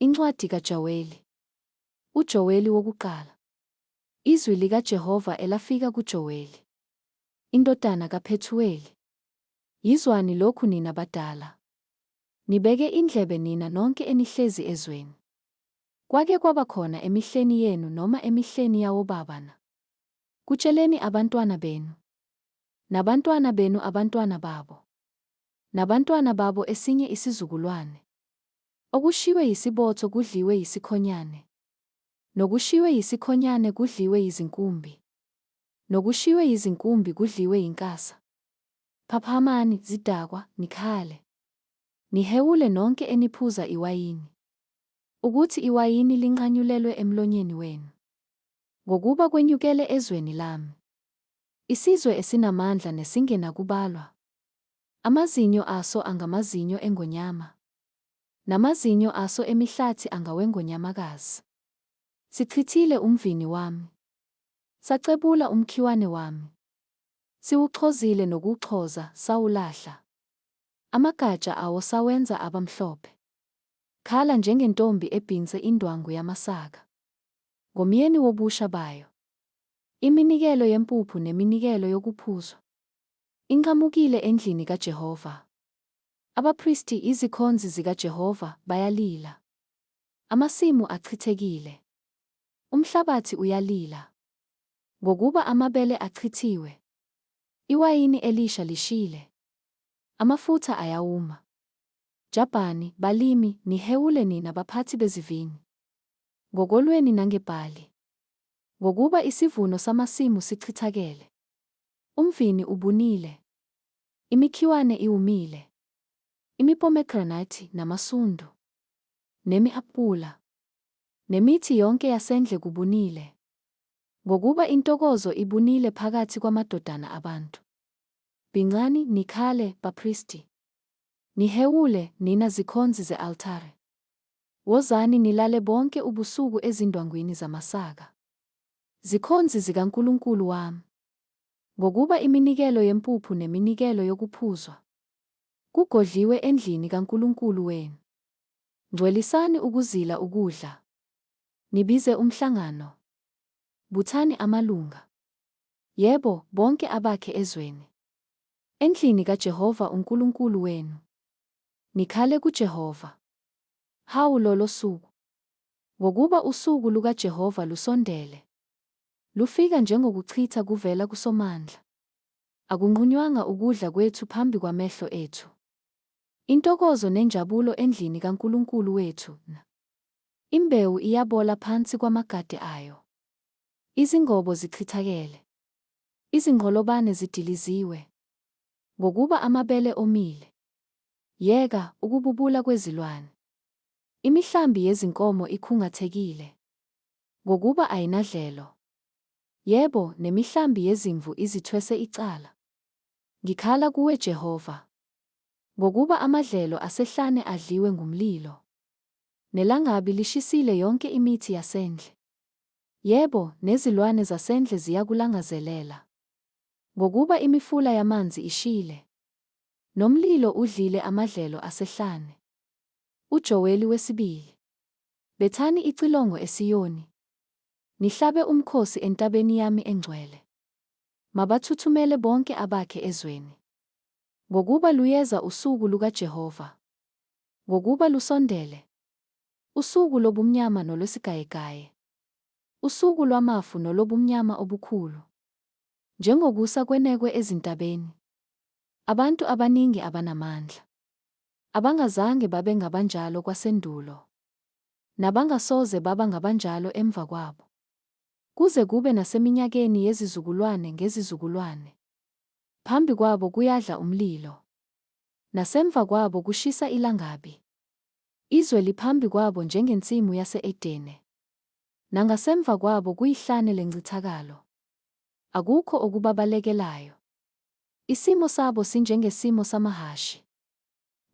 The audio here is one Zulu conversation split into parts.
Incwadi kaJoweli. UJoweli wokuqala. Izwi likaJehova elafika kuJoweli, indodana kaPhethuweli. Yizwani lokhu nina badala, nibeke indlebe nina nonke enihlezi ezweni. Kwake kwaba khona emihleni yenu noma emihleni yawobaba na? Kutsheleni abantwana benu, nabantwana benu abantwana babo, nabantwana babo esinye isizukulwane. Okushiywe yisibotho kudliwe yisikhonyane, nokushiywe yisikhonyane kudliwe yizinkumbi, nokushiywe yizinkumbi kudliwe yinkasa. Phaphamani, zidakwa, nikhale. Nihewule nonke eniphuza iwayini, ukuthi iwayini linqanyulelwe emlonyeni wenu. Ngokuba kwenyukele ezweni lami isizwe esinamandla nesingenakubalwa, amazinyo aso angamazinyo engonyama, namazinyo aso emihlathi angawengonyamakazi. Sichithile umvini wami, sacebula umkhiwane wami, siwuxhozile nokuwuxhoza, sawulahla. Amagatsha awo sawenza aba mhlophe. Khala njengentombi ebhince indwangu yamasaka ngomyeni wobusha bayo. Iminikelo yempuphu neminikelo yokuphuzwa inqamukile endlini kaJehova. Abapristi, izikhonzi zikaJehova, bayalila. Amasimu achithekile. Umhlabathi uyalila. Ngokuba amabele achithiwe. Iwayini elisha lishile. Amafutha ayawuma. Jabhani, balimi, nihewule nina baphathi bezivini. Ngokolweni nangebhali. Ngokuba isivuno samasimu sichithakele. Umvini ubunile. Imikhiwane iwumile. Imipomegranati namasundu. Nemi-apula. Nemithi yonke yasendle kubunile. Ngokuba intokozo ibunile phakathi kwamadodana abantu. Bhincani, nikhale, bapristi. Nihewule, nina zikhonzi ze-altare. Wozani nilale bonke ubusuku ezindwangwini zamasaka. Zikhonzi zikaNkulunkulu wami. Ngokuba iminikelo yempuphu neminikelo yokuphuzwa kugodliwe endlini kaNkulunkulu wenu. Ngcwelisani ukuzila ukudla. Nibize umhlangano. Buthani amalunga. Yebo, bonke abakhe ezweni. Endlini kaJehova uNkulunkulu wenu. Nikhale kuJehova. Hawu lolo suku! Ngokuba usuku lukaJehova lusondele. Lufika njengokuchitha kuvela kuSomandla. Akunqunywanga ukudla kwethu phambi kwamehlo ethu. Intokozo nenjabulo endlini kaNkulunkulu wethu na. Imbewu iyabola phansi kwamagade ayo. Izingobo zichithakele. Izinqolobane zidiliziwe. Ngokuba amabele omile. Yeka, ukububula kwezilwane! Imihlambi yezinkomo ikhungathekile. Ngokuba ayinadlelo. Yebo, nemihlambi yezimvu izithwese icala. Ngikhala kuwe Jehova. Ngokuba amadlelo asehlane adliwe ngumlilo. Nelangabi lishisile yonke imithi yasendle. Yebo, nezilwane zasendle ziyakulangazelela. Ngokuba imifula yamanzi ishile. Nomlilo udlile amadlelo asehlane. UJoweli wesibili. Bethani icilongo eSiyoni. Nihlabe umkhosi entabeni yami engcwele. Mabathuthumele bonke abakhe ezweni. Ngokuba luyeza usuku lukaJehova. Ngokuba lusondele. Usuku lobumnyama nolwesigayegaye. Usuku lwamafu nolobumnyama obukhulu. Njengokusa kwenekwe ezintabeni. Abantu abaningi abanamandla. Abangazange babe ngabanjalo kwasendulo. Nabangasoze baba ngabanjalo emva kwabo. Kuze kube naseminyakeni yezizukulwane ngezizukulwane. Phambi kwabo kuyadla umlilo. Nasemva kwabo kushisa ilangabi. Izwe liphambi kwabo njengensimu yase-Edene. Nangasemva kwabo kuyihlane lencithakalo. Akukho okubabalekelayo. Isimo sabo sinjengesimo samahhashi.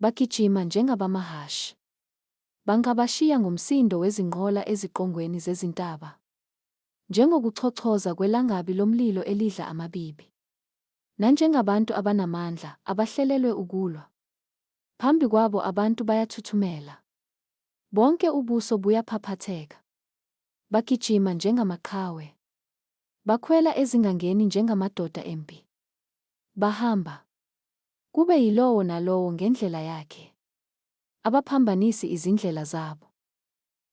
Bagijima njengabamahhashi. Bangabashiya ngomsindo wezinqola eziqongweni zezintaba. Njengokuchochoza kwelangabi lomlilo elidla amabibi. Nanjengabantu abanamandla, abahlelelwe ukulwa. Phambi kwabo abantu bayathuthumela. Bonke ubuso buyaphaphatheka. Bagijima njengamaqhawe. Bakhwela ezingangeni njengamadoda empi. Bahamba. Kube yilowo nalowo ngendlela yakhe. Abaphambanisi izindlela zabo.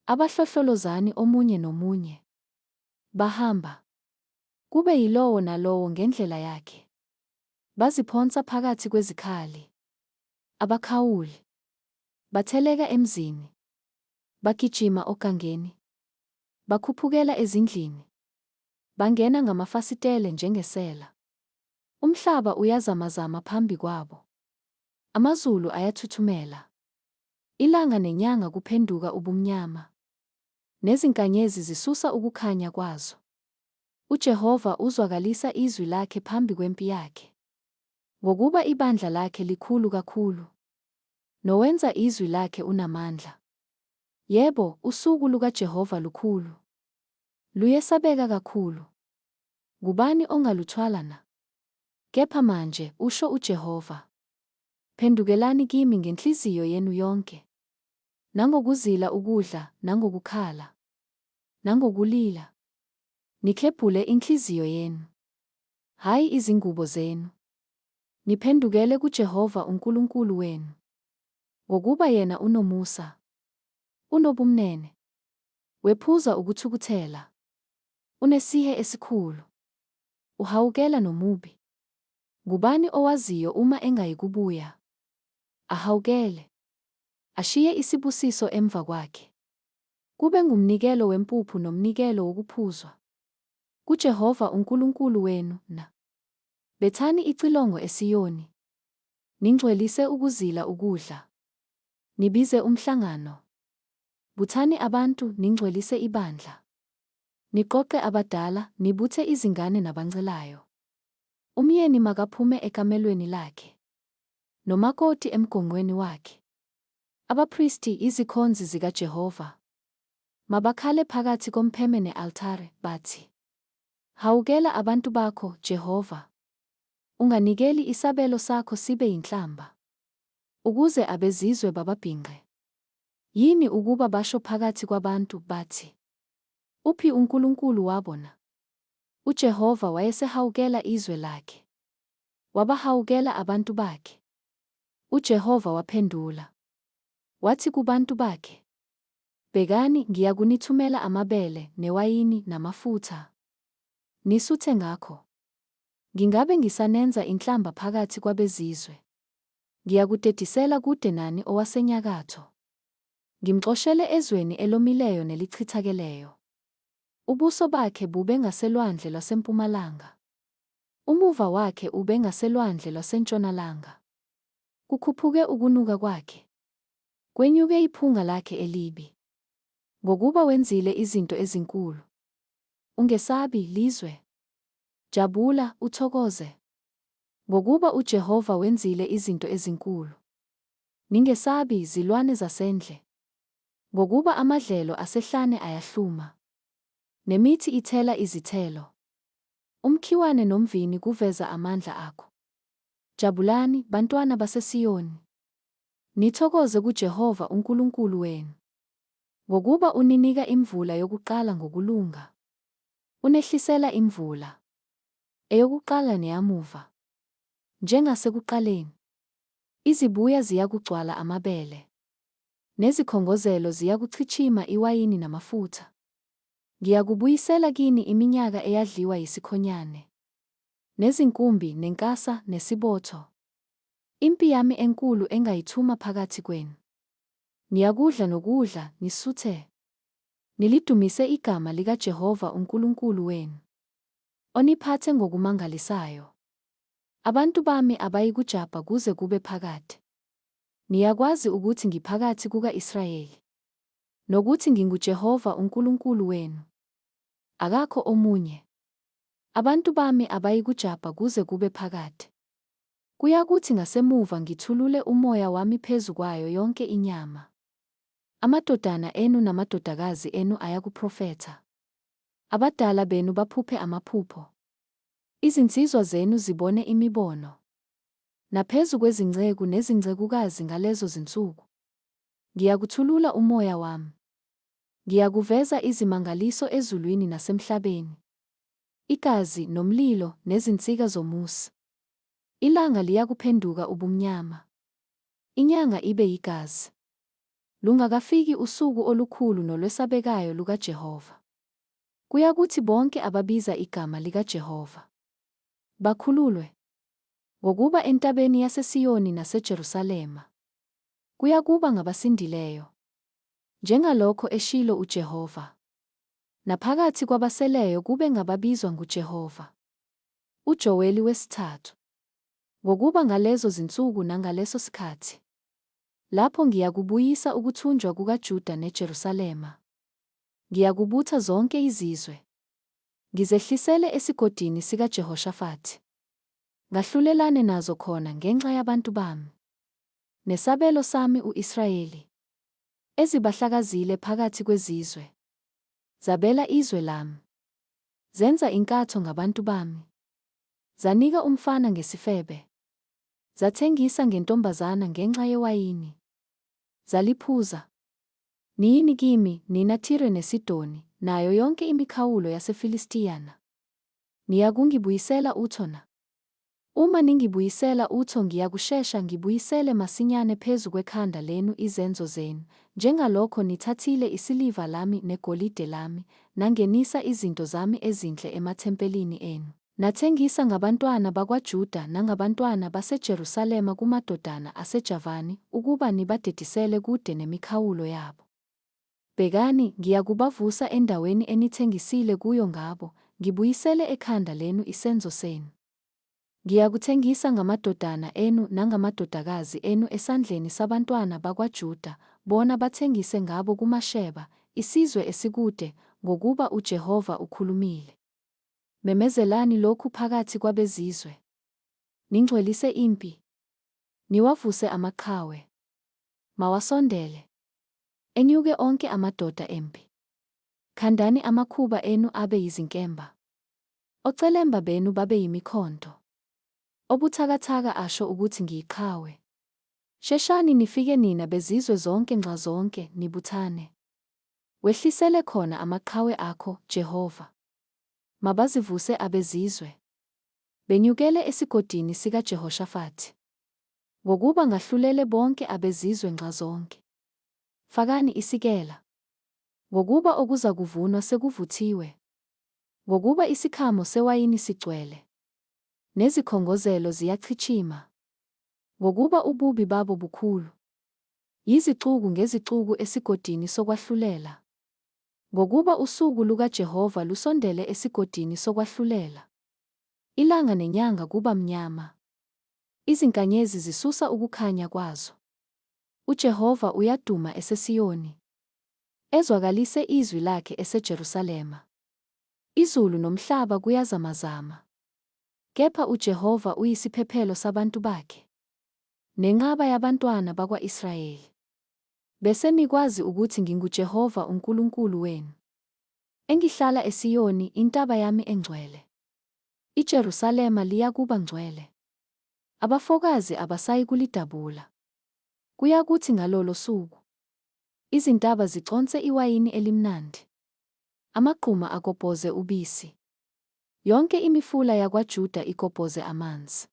Abahlohlolozani omunye nomunye. Bahamba. Kube yilowo nalowo ngendlela yakhe. Baziphonsa phakathi kwezikhali. Abakhawuli. Batheleka emzini. Bagijima ogangeni. Bakhuphukela ezindlini. Bangena ngamafasitele njengesela. Umhlaba uyazamazama phambi kwabo. Amazulu ayathuthumela. Ilanga nenyanga kuphenduka ubumnyama. Nezinkanyezi zisusa ukukhanya kwazo. UJehova uzwakalisa izwi lakhe phambi kwempi yakhe. Ngokuba ibandla lakhe likhulu kakhulu. Nowenza izwi lakhe unamandla. Yebo, usuku lukaJehova lukhulu. Luyesabeka kakhulu. Ngubani ongaluthwala na? Kepha manje, usho uJehova, phendukelani kimi ngenhliziyo yenu yonke, nangokuzila ukudla, nangokukhala, nangokulila, niklebhule inhliziyo yenu, hhayi izingubo zenu, niphendukele kuJehova uNkulunkulu wenu, ngokuba yena unomusa, unobumnene, wephuza ukuthukuthela, unesihe esikhulu, uhawukela nomubi. Ngubani owaziyo uma engayikubuya? Ahawukele, ashiye isibusiso emva kwakhe, kube ngumnikelo wempuphu nomnikelo wokuphuzwa kuJehova uNkulunkulu wenu na? Bethani icilongo eSiyoni, ningcwelise ukuzila ukudla, nibize umhlangano. Buthani abantu, ningcwelise ibandla. Niqoqe abadala, nibuthe izingane nabancelayo. Umyeni makaphume ekamelweni lakhe, nomakoti emgonqweni wakhe. Abapristi, izikhonzi zikaJehova, mabakhale phakathi kompheme ne-altare, bathi, Hawukela abantu bakho, Jehova. Unganikeli isabelo sakho sibe yinhlamba, ukuze abezizwe bababhinqe. Yini ukuba basho phakathi kwabantu, bathi, Uphi uNkulunkulu wabo na? UJehova wayesehawukela izwe lakhe, wabahawukela abantu bakhe. UJehova waphendula, wathi kubantu bakhe, Bhekani, ngiyakunithumela amabele, newayini, namafutha, nisuthe ngakho. Ngingabe ngisanenza inhlamba phakathi kwabezizwe. Ngiyakudedisela kude nani owasenyakatho, ngimxoshele ezweni elomileyo nelichithakeleyo. Ubuso bakhe bube ngaselwandle lwasempumalanga, umuva wakhe ube ngaselwandle lwasentshonalanga. Kukhuphuke ukunuka kwakhe, kwenyuke iphunga lakhe elibi, ngokuba wenzile izinto ezinkulu. Ungesabi, lizwe. Jabula, uthokoze. Ngokuba uJehova wenzile izinto ezinkulu. Ningesabi, zilwane zasendle. Ngokuba amadlelo asehlane ayahluma, nemithi ithela izithelo. Umkhiwane nomvini kuveza amandla akho. Jabulani, bantwana baseSiyoni, nithokoze kuJehova uNkulunkulu wenu, ngokuba uninika imvula yokuqala ngokulunga, unehlisela imvula, eyokuqala neyamuva, njengasekuqaleni. Izibuya ziyakugcwala amabele, nezikhongozelo ziyakuchichima iwayini namafutha. Ngiyakubuyisela kini iminyaka eyadliwa yisikhonyane, nezinkumbi, nenkasa, nesibotho, impi yami enkulu engayithuma phakathi kwenu. Niyakudla nokudla, nisuthe, nilidumise igama likaJehova uNkulunkulu wenu, oniphathe ngokumangalisayo. Abantu bami abayikujabha kuze kube phakade. Niyakwazi ukuthi ngiphakathi kuka-Israyeli, nokuthi nginguJehova uNkulunkulu wenu, akakho omunye. Abantu bami abayikujabha kuze kube phakade. Kuyakuthi ngasemuva ngithulule umoya wami phezu kwayo yonke inyama. Amadodana enu namadodakazi enu ayakuprofetha. Abadala benu baphuphe amaphupho. Izinsizwa zenu zibone imibono. Naphezu kwezinceku nezincekukazi ngalezo zinsuku. Ngiyakuthulula uMoya wami. Ngiyakuveza izimangaliso ezulwini nasemhlabeni. Igazi, nomlilo, nezinsika zomusi. Ilanga liyakuphenduka ubumnyama, inyanga ibe yigazi, lungakafiki usuku olukhulu nolwesabekayo lukaJehova. Kuyakuthi bonke ababiza igama likaJehova bakhululwe. Ngokuba entabeni yaseSiyoni naseJerusalema kuyakuba ngabasindileyo, njengalokho eshilo uJehova, naphakathi kwabaseleyo kube ngababizwa nguJehova. UJoweli wesithathu. Ngokuba ngalezo zinsuku nangaleso sikhathi, lapho ngiyakubuyisa ukuthunjwa kukaJuda neJerusalema, ngiyakubutha zonke izizwe, ngizehlisele esigodini sikaJehoshafati, ngahlulelane nazo khona ngenxa yabantu bami, nesabelo sami u-Israyeli, ezibahlakazile phakathi kwezizwe, zabela izwe lami, zenza inkatho ngabantu bami, zanika umfana ngesifebe, zathengisa ngentombazana ngenxa yewayini, zaliphuza. Niyini kimi, nina Tire neSidoni, nayo yonke imikhawulo yaseFilistiya na? Niyakungibuyisela utho na? Uma ningibuyisela utho ngiyakushesha ngibuyisele masinyane phezu kwekhanda lenu izenzo zenu, njengalokho nithathile isiliva lami negolide lami, nangenisa izinto zami ezinhle emathempelini enu. Nathengisa ngabantwana bakwaJuda nangabantwana baseJerusalema kumadodana aseJavani ukuba nibadedisele kude nemikhawulo yabo. Bhekani, ngiyakubavusa endaweni enithengisile kuyo ngabo, ngibuyisele ekhanda lenu isenzo senu. Ngiyakuthengisa ngamadodana enu nangamadodakazi enu esandleni sabantwana bakwaJuda, bona bathengise ngabo kumaSheba, isizwe esikude, ngokuba uJehova ukhulumile. Memezelani lokhu phakathi kwabezizwe. Ningcwelise impi. Niwavuse amaqhawe. Mawasondele. Enyuke onke amadoda empi. Khandani amakhuba enu abe yizinkemba. Ocelemba benu babe yimikhonto. Obuthakathaka asho ukuthi ngiyiqhawe. Sheshani nifike nina bezizwe zonke nxazonke, nibuthane. Wehlisele khona amaqhawe akho, Jehova. Mabazivuse abezizwe. Benyukele esigodini sikaJehoshafati. Ngokuba ngahlulele bonke abezizwe nxazonke. Fakani isikela. Ngokuba okuzakuvunwa sekuvuthiwe. Ngokuba isikhamo sewayini sigcwele. Nezikhongozelo ziyachichima. Ngokuba ububi babo bukhulu. Yizixuku ngezixuku esigodini sokwahlulela. Ngokuba usuku lukaJehova lusondele esigodini sokwahlulela. Ilanga nenyanga kuba mnyama. Izinkanyezi zisusa ukukhanya kwazo. UJehova uyaduma eseSiyoni. Ezwakalise izwi lakhe eseJerusalema. Izulu nomhlaba kuyazamazama. Kepha uJehova uyisiphephelo sabantu bakhe. Nenqaba yabantwana bakwa-Israyeli. Bese nikwazi ukuthi nginguJehova uNkulunkulu wenu. Engihlala eSiyoni, intaba yami engcwele. IJerusalema liyakuba ngcwele. Abafokazi abasayikulidabula. Kuyakuthi ngalolo suku. Izintaba ziconse iwayini elimnandi. Amagquma agobhoze ubisi. Yonke imifula yakwaJuda igobhoze amanzi.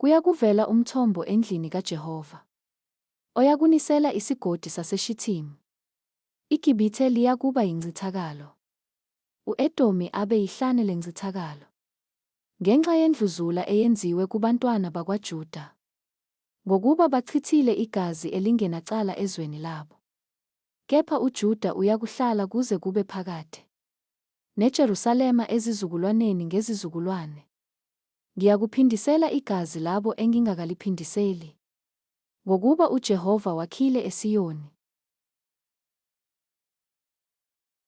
Kuyakuvela umthombo endlini kaJehova. Oyakunisela isigodi saseShithimu. IGibithe liyakuba yincithakalo. U-Edomi abe yihlane lencithakalo. Ngenxa yendluzula eyenziwe kubantwana bakwaJuda. Ngokuba bachithile igazi elingenacala ezweni labo. Kepha uJuda uyakuhlala kuze kube phakade. NeJerusalema ezizukulwaneni ngezizukulwane. Ngiyakuphindisela igazi labo engingakaliphindiseli. Ngokuba uJehova wakhile eSiyoni.